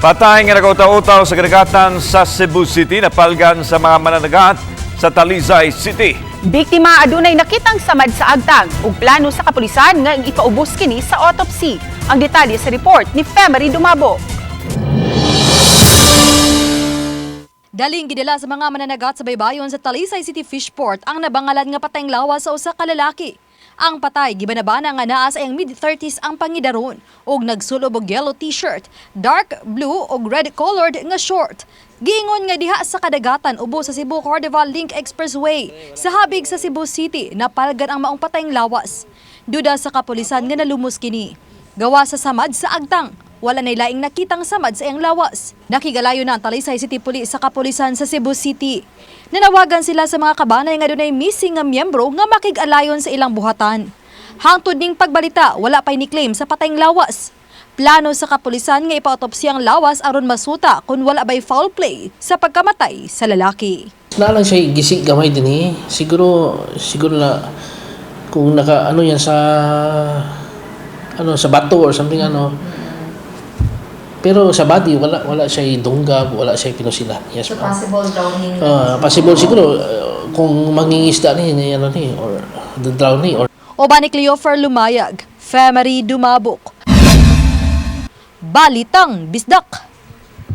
Patay nga nagautaw-utaw sa kadagatan sa Cebu City, napalgan sa mga mananagat sa Talisay City. Biktima adunay nakitang samad sa agtang ug plano sa kapulisan nga ipaubos kini sa autopsy. Ang detalye sa report ni Femery Dumabo. Daling gidala sa mga mananagat sa baybayon sa Talisay City Fishport ang nabangalan nga patayng lawas sa usa ka lalaki. Ang patay gibanabana nga naa sa iyang mid-30s ang pangidaron ug nagsulob og yellow t-shirt, dark blue ug red colored nga short. Giingon nga diha sa kadagatan ubo sa Cebu Carnival Link Expressway sa habig sa Cebu City napalgan ang maong patayng lawas. Duda sa kapulisan nga nalumos kini. Gawa sa samad sa agtang, wala na laing nakitang samad sa iyang lawas. Nakigalayo na ang Talisay City Police sa kapulisan sa Cebu City. Nanawagan sila sa mga kabanay nga dunay missing nga miyembro nga makig-alayon sa ilang buhatan. Hangtod ning pagbalita, wala pa'y ni-claim sa patayng lawas. Plano sa kapulisan nga ipa-autopsy ang lawas aron masuta kung wala ba'y foul play sa pagkamatay sa lalaki. Na lang siya gisig gamay din eh. Siguro siguro na kung naka ano yan sa ano sa bato or something ano. Pero sa body wala wala siya dunggab, wala siya pinusila. Yes, So ma'am. possible drowning. Ah, possible siguro kung mangingisda ni ano ni or the drowning or Uban ni Cleofer Lumayag, Femery Dumabok. Balitang Bisdak.